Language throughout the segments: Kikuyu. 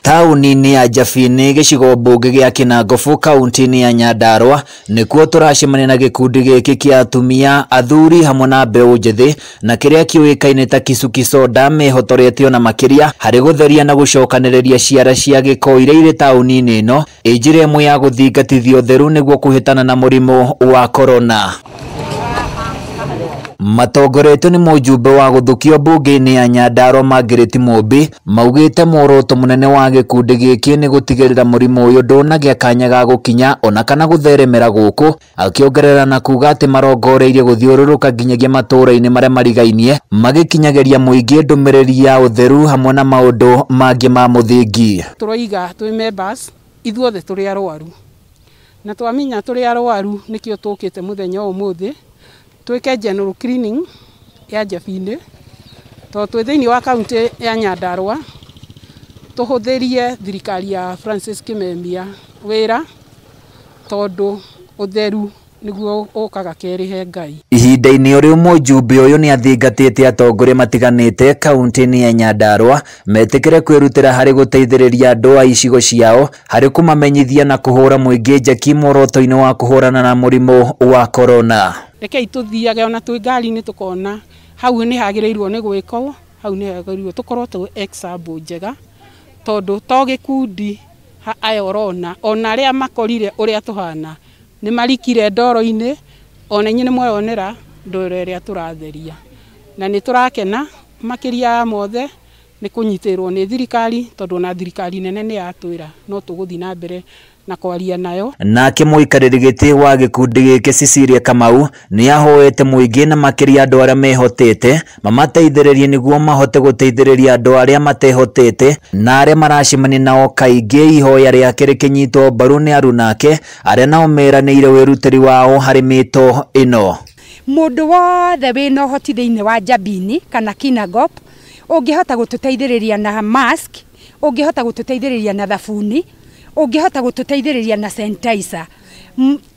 Taũni-inĩ ya Njabini gĩcigo mbunge gĩa Kinangofu kaunti-inĩ ya Nyandarua nĩkuo tũracemania na gĩkundi gĩkĩ kĩa atumia, athuri hamwe na mbeũ njĩthĩ na kĩrĩa kĩũĩkaine ta Kisuki Soda mehotorete ona makĩria harĩ gũtheria na gũcokanĩrĩria ciara cia gĩko iria irĩ taũni-inĩ ĩno ĩ njĩra ĩmwe ya gũthingatithia ũtheru nĩguo kũhĩtana na mũrimũ wa korona. Matongoretio nĩ mũjumbe wa gũthukio mbunge-inĩ ya Nyandarua Margaret Mumbi maugĩte muoroto mũnene wa gĩkundi gĩkĩ nĩ gũtigĩrĩra mũrimũ ũyũ ndũnagĩa kanya ga gũkinya ona kana gũtheremera gũkũ, akĩongerera na kuga atĩ marongoreirie gũthiũrũrũka nginyagia matũũra-inĩ marĩa marigainie magĩkinyagĩria mũingĩ ndũmĩrĩri ya ũtheru hamwe na maũndũ mangĩ ma mũthingi. Tũroiga twĩ members ithuothe tũrĩ arwaru na twamenya tũrĩ arwaru nĩkĩo tũkĩte mũthenya ũmũthĩ twĩke general cleaning ya Njabini tondũ twĩ thĩinĩ wa kaunti ya Nyandarua tũhũthĩrie thirikari ya Francis Kimemia wĩra tondũ ũtheru nĩguo ũkaga kerĩ he Ngai. Ihinda-inĩ o rĩu mũjumbe ũyũ nĩ athingatĩte atongoria matiganĩte kaunti-inĩ ya Nyandarua metĩkĩre kwĩrutĩra harĩ gũteithĩrĩria andũ a icigo ciao harĩ kũmamenyithia na kũhũra mũingĩ njeki muoroto-inĩ wa kũhũrana na mũrimũ wa korona. Rekei tũthiage ona twĩ ngari-inĩ tũkona hau nĩ hagĩrĩirwo nĩ gwĩkwo, hau nĩ hagĩrĩirwo tũkorwo twĩ example njega tondũ to gĩkundi aya ũrona ona arĩa makorire ũrĩa tũhana nĩ marikire ndoro-inĩ ona inyuĩ nĩ mweyonera ndoro ĩrĩa tũratheria na nĩ tũrakena makĩria ya mothe nĩ kũnyitĩrwo nĩ thirikari tondũ ona thirikari nene nĩ yatwĩra no tũgũthiĩ na mbere na kwaria nayo. Nake mũikarĩri gĩtĩ wa gĩkundi gĩkĩ Cecilia Kamau nĩ ahoete mũingĩ na makĩria andũ arĩa mehotete mamateithĩrĩrie nĩguo mahote gũteithĩrĩria andũ arĩa matehotete na arĩa maracemania nao kaingĩ. Ihoya rĩake rĩkĩnyitwo mbaru nĩ arunake arĩa nao meranĩire wĩrutĩri wao harĩ mĩto ĩno. Mũndũ wothe wĩna ũhoti thĩinĩ wa Njabini kana Kinangop ũngĩhota gũtũteithĩrĩria na mask, ũngĩhota gũtũteithĩrĩria na thabuni, ũngĩhota gũtũteithĩrĩria na sanitizer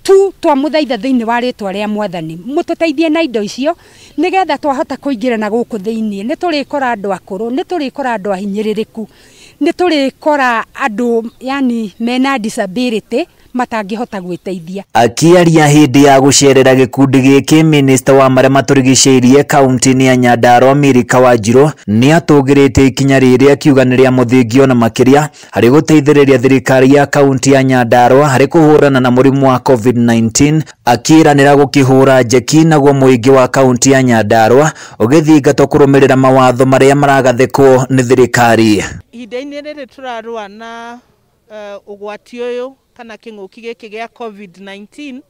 tu twamũthaitha thĩinĩ wa rĩtwa rĩa mwathani mũtũteithie na indo icio nĩgetha twahota kũingĩra na gũkũ thĩinĩ. Nĩ tũrĩkora andũ akũrũ, nĩ tũrĩkora andũ ahinyĩrĩrĩku, nĩ tũrĩkora andũ yani mena disability matangĩhota gwĩteithia. Akĩaria hĩndĩ ya gũcerera gĩkundi gĩkĩ, minista wa marĩa matũrigicĩirie kaunti-inĩ ya Nyandarua Milika Wanjiru nĩ atũgĩrĩtie ikinya rĩrĩ akiuga nĩ rĩa mũthingi ona makĩria harĩ gũteithĩrĩria thirikari ya kaunti ya Nyandarua harĩ kũhũrana na mũrimũ wa COVID-19, akĩĩranĩra gũkĩhũra njeki naguo mũingĩ wa kaunti ya Nyandarua ũgĩthingatwo kũrũmĩrĩra mawatho marĩa maragathĩkwo nĩ thirikari. Ihinda-inĩ rĩrĩ tũrarũa na ũgwati ũyũ kana kĩng'ũki gĩkĩ gĩa COVID-19,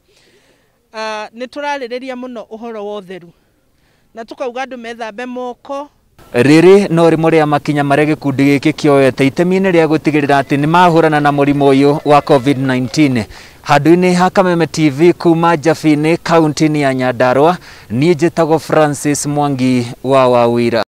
nĩ tũrarĩrĩria mũno ũhoro wa ũtheru na tũkauga andũ methambe moko. Rĩrĩ no rĩmwe rĩa makinya marĩa gĩkundi gĩkĩ kĩoete itemi-inĩ rĩa gũtigĩrĩra atĩ nĩ mahũrana na mũrimũ ũyũ wa COVID-19. Handũ-inĩ ha Kameme TV kuma Njabini kaunti-inĩ ya Nyandarua, niĩ njĩtagwo Francis Mwangi wa Wawira.